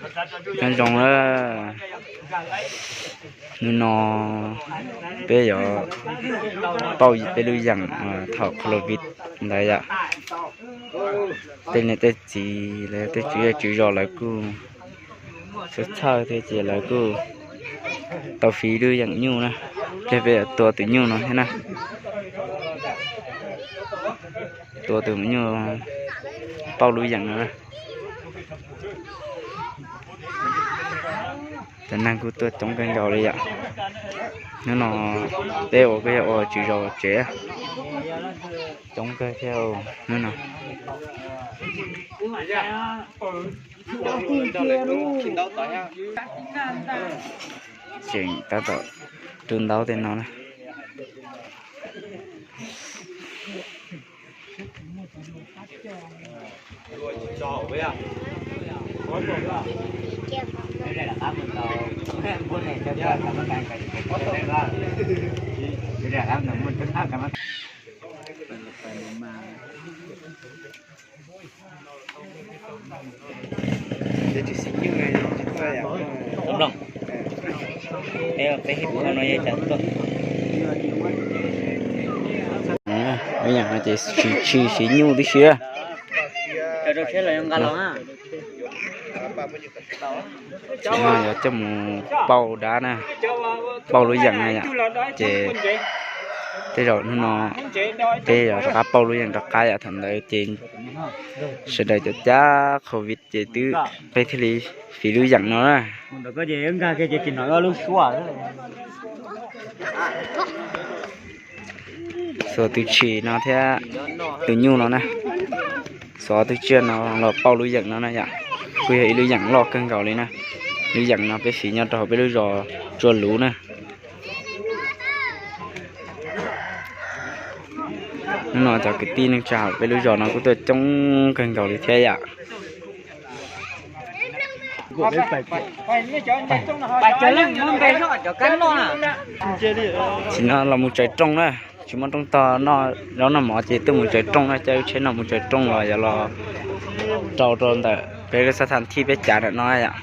Nyob zoo na, hnub no peb yuav pauj peb lub yeem thaum covid ntawd yom. Tej niam tej txiv lawv tej tswv zej tswv zos lawv kuj txhawj txhawj thiab ces lawv kuj tau fiv lub yeem nyuj na, pliag peb yuav tua tus nyuj no thiab na. Tua tus nyuj pauj lub yeem no na. Cov neeg kuj tuaj coob kawg nkaus li yom. Hnub no peb ua kuj yog ua tswv zos tsev coob kawg thiab hnub no. Tseem tab tom tu ntaub tej no na. Tub Looj, peb peb hib pab no yog cas tuaj? Ib yam no ces siv tshis siv nyuj tib si. Tsis no yuav coj mus pauj dab na, pauj lub yeem na yom. Ces tej zaum hnub no peb yuav rov qab pauj lub yeem rov qab yom. Thaum ntawd ces sawv daws cov cab covid ces twb peb thiaj li fiv lub yeem no na. Xuas tus tshis no thiab tus nyuj no na, xuas tus tsiaj no los pauj lub yeem no na yom. Kuj yog ib lub yeem loj kawg nkaus li na. Lub yeem no peb fiv nyob rau hauv peb lub zos Tsua Luv na. Hnub no cov kwv tij neej tsa hauv peb lub zos no kuj tuaj coob kawg nkaus li thiab yom. Tsis no los mus tsaws rooj na, tsis muaj rooj tog noj zaub noj mov ces tuaj mus tsaws rooj na, caij lub tsheb no mus tsaws rooj los yog los rau rau ntawm peb lub xab tha thij peb cav ntawm no yom.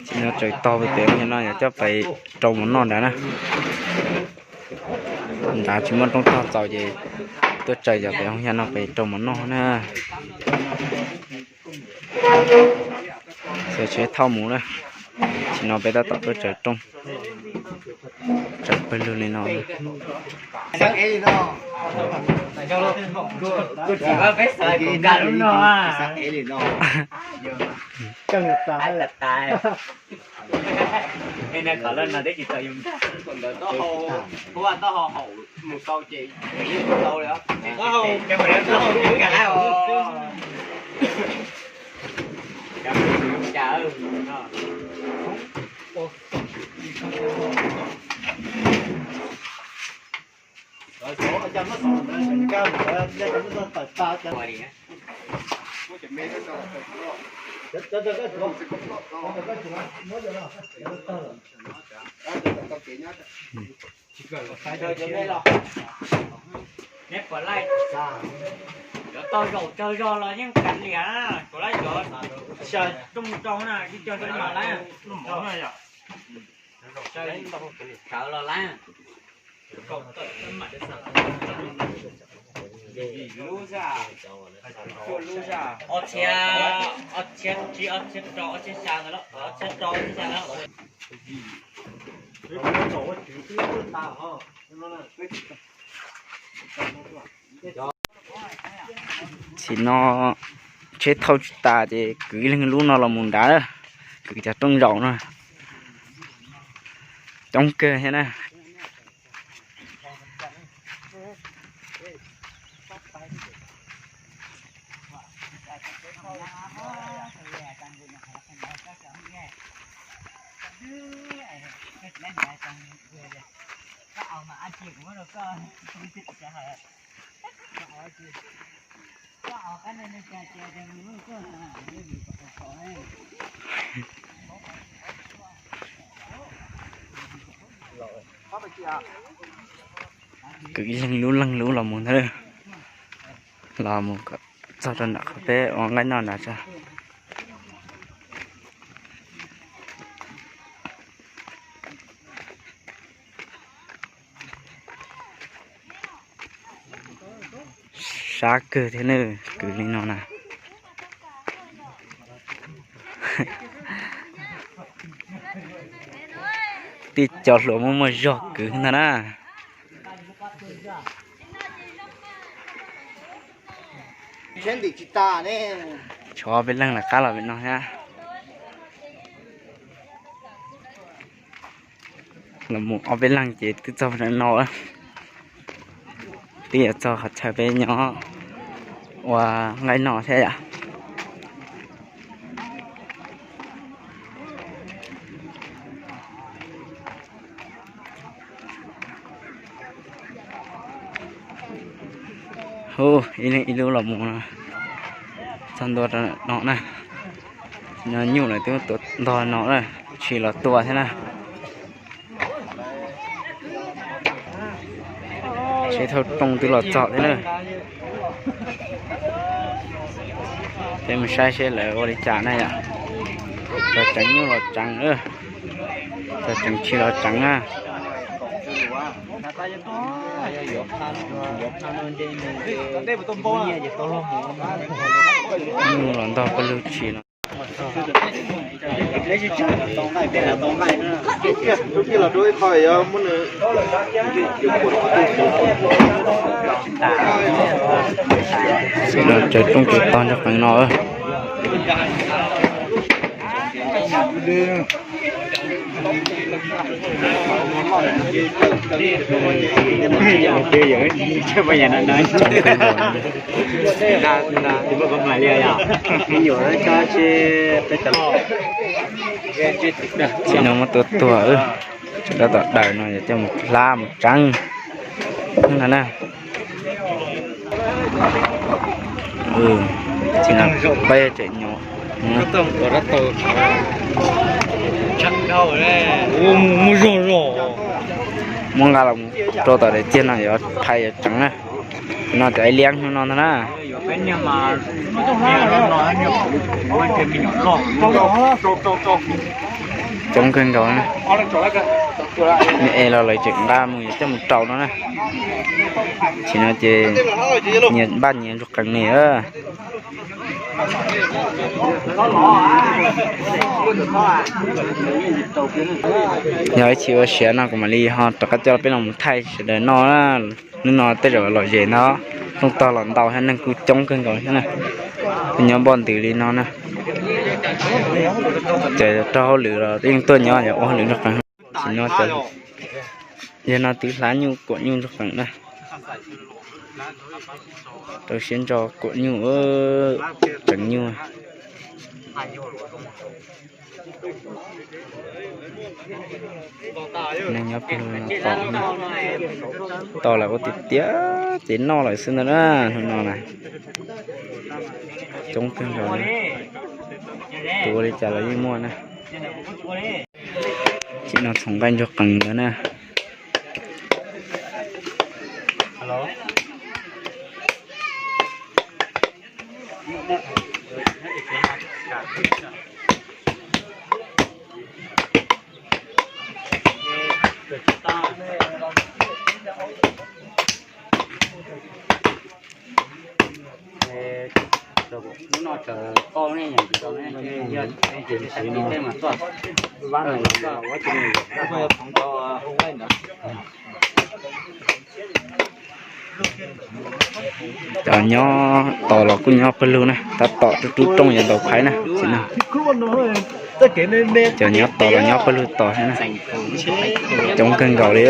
Tsis no tsaws tog pem hoo yag no yog coj pem rau mov noj nrad na. Nrad tsis muaj rooj tog txaus ces tuaj tsaws cov pem hoo yag no pem rau mov noj na. Xyov tsheb thauj mus na, tsis no peb tab tom tuaj tsaws rooj, tsaws pawg lug li no. Neb puas laij cov tog zaum tsawg zog los yeej kav liam na, puas laij cov xyaw rooj rau na, tsis cog cov mam laij. Sawv los laij. Ob txhiab, ob txhiab tsib, ob txhiab rau, ob txhiab xya ntawd los, ob txhiab rau, ob txhiab xya ntawd. Tsis no tsheb thauj tsis tas ces kwv ib leeg lub no los mus nrad, kwv cov rooj zaum no. Coob kawg thiab na. Kwv ib leeg lub leeg lub los mus ntag, los mus kom txog rau nram qhov peb ua nqaij noj nrad tso. Sab kawg thiab na, kwv li no na. Tej cov hluas muaj muaj zog kwv ntag na. Tshuav peb leeg lawv qab los pem no thiab. Los mus ob peb leeg ces twb txog no, twb yuav txog qhov chaw peb nyob ua nqaij noj thiab yom. Hu, ib leeg ib lub los mus txog ntua no na. No nyuj lawv twb tua ntog no na, tshis los tua thiab na. Seb thauj rooj twb los txog thiab na. Peb mus saib seb lawv ua li cas na yom. Txog tseev nyuj los tseev, txog tseev tshis los tseev na. Nyuj los ntog pawg lug tshis no. Tsaws rooj tsaws tog nrog qeev no. Tsis no muab tua tuag, tsis tab tom daws no yog coj mus hlab mus tseev no na. Tsis no peb tseem nyo, muab zog zog, muab nqa los rau tom daim txiag no yuav phais yuav tseev na. No cov ib liab hnub no ntag na. Coob kawg nkaus na. Nws es los lawv tseem nqa mus yuav coj mus rau no na. Tsis no ces nyias npaj nyias ntsuag qees li. Yog ib txhij ua siav no kuv mam li ho rov qab coj peb los thaij sawv daws noj na. Hnub no tej zaum lom zem ntag, rooj tog los ntau thiab neeg kuj coob kawg nkaus thiab na. Kuj nyob npoj ntws li no na. Ces raug hauj lwm los yeej tuaj nyob ua hauj lwm nrog qees. Tsis no, yog no twb hlab nyuj kuam nyuj nrog qees na. Rau siab ntso kuam nyuj, tseev nyuj. Neeg nyob pawg lug no tos, tos lawv ua tiag tiag ces noj lawm xwb ntag na. Hnub no na, coob kawg nkaus, tus ua li cas los yeej muaj na. Tsis no txhoov nqaij ntsuag qees ntawd na. Cov nyob tos los kuj nyob pawg lug na, tab tom rub rub rooj yuav ntaus phaiv na. Cov nyob tos los nyob pawg lug tos thiab na. Coob kawg nkaus li.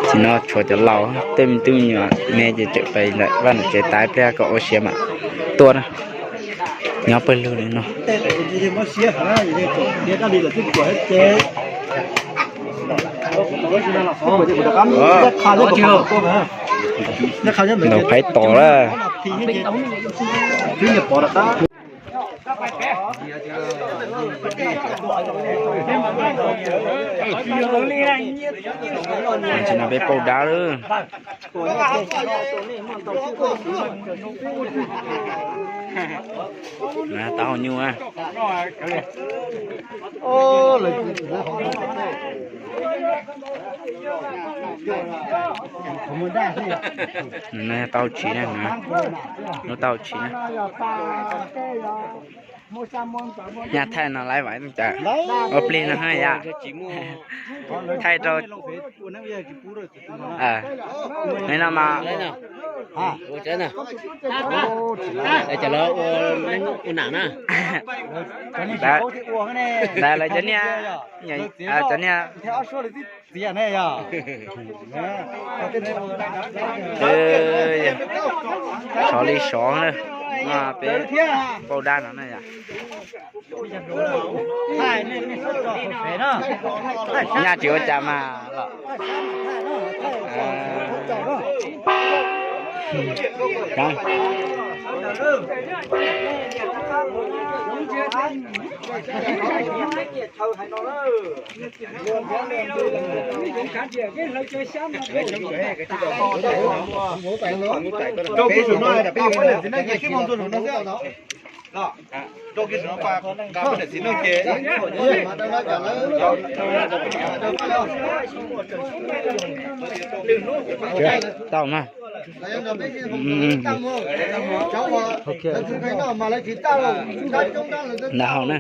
Tsis no tshuav cov laus, tej me tub me nyuam me ces tseem pais ntawm vaj ntawm tsev tas ib pliag kom ua siav mam tuaj na. Nyob pawg lug li no. Ntaus phaiv tos lawm. Tam sim no peb pauj dab lawm. Taub hau nyuj na. Nws no yog taub hau tshis na, lub taub hau tshis na. Nyaj thaij no laiv vais cas ua plig no yom. Thaij rau no mas, ntawd lawv cov niag, cov niag, sov li sov na, peb pauj dab no na yom. Nyaj tsis ua cas mas los. Tau mas. Nta hau na.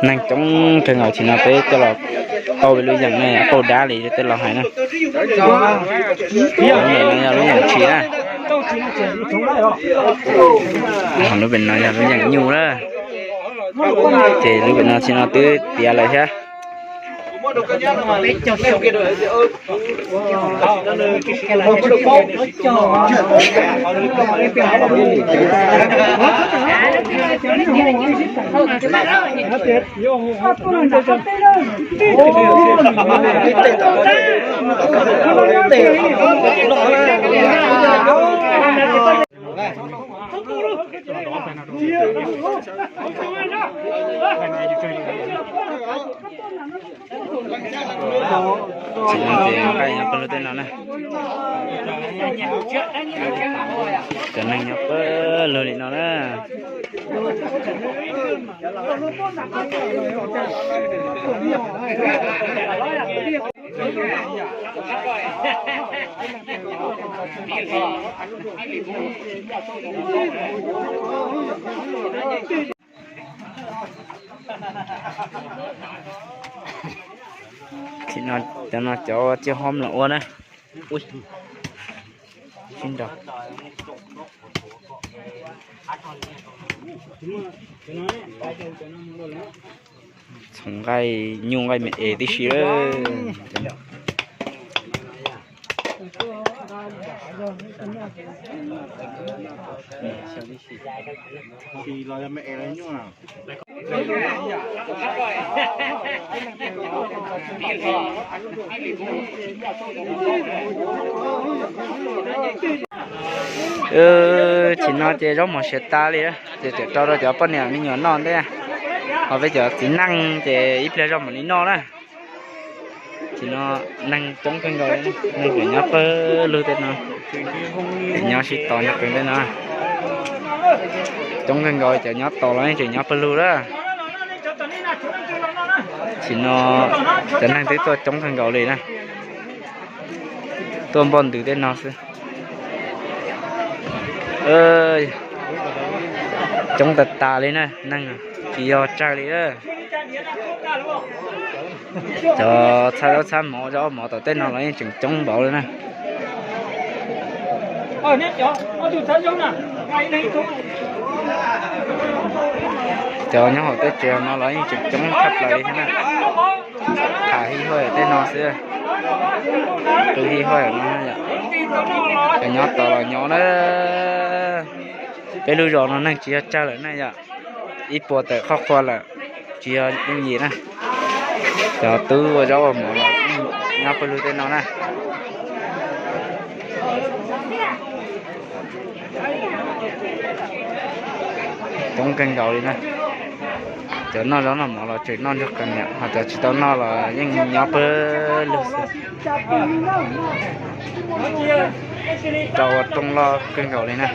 Neeg coob kawg nkaus, tam sim no peb coj los pauj lub yeem ne, pauj dab li tej laus hais na. Lub pem no yog lub yeem tshis na. Lub pem no yog lub yeem nyuj na. Ces lub pem no tam sim no twb tiav lawm thiab. Tsis no ces nqaij nyob pawg lug tej no na. Cov neeg nyob pawg lug li no na. Tam sim no cov no cov tsis ho los ua na. Sib nrog. Txhoov nqaij nyuj nqaij me es tib si lawm. Tam sim no ces zaub mov siav tas li, ces tseem rau rau cov poj niam me nyuam noj ntej, ho peb cov txiv neej ces ib pliag zaub mam li noj na. Tam sim no neeg coob kawg nkaus, neeg tseem nyob pawg lug tej no, tseem nyob sib tos nyob pem tej no. Coob kawg nkaus, cov nyob tos los yeej tseem nyob pawg lug lawm. Tam sim no cov neeg twb tuaj coob kawg nkaus li na, tuaj npoj ntws tej no xwb. Coob tas tas li na, neeg tsis yog tsawg li. Cov txhab zaub txhab mov, zaub mov tom tej no los yeej tseem coob npaum li na. Cov nyob hauv tej tsev no los yeej tseem coob tshaj plaws li thiab na. Tham hij huaj tej no xwb, qw hij huaj no yom. Cov nyob tos los nyob na. Peb lub zos no neeg tsis yog tsawg lawm na yom, ib puas tawm qhov qhua lawm, tsis yog yooj yim na. Cov tub ua zaub ua mov los nyob pawg lug tej no na. Coob kawg nkaus li na. Cov noj zaub noj mov los tseem noj nrog qees yom, ho cov tsis tau noj los yeej nyob pawg lug xwb. Rau ua rooj loj kawg nkaus li na.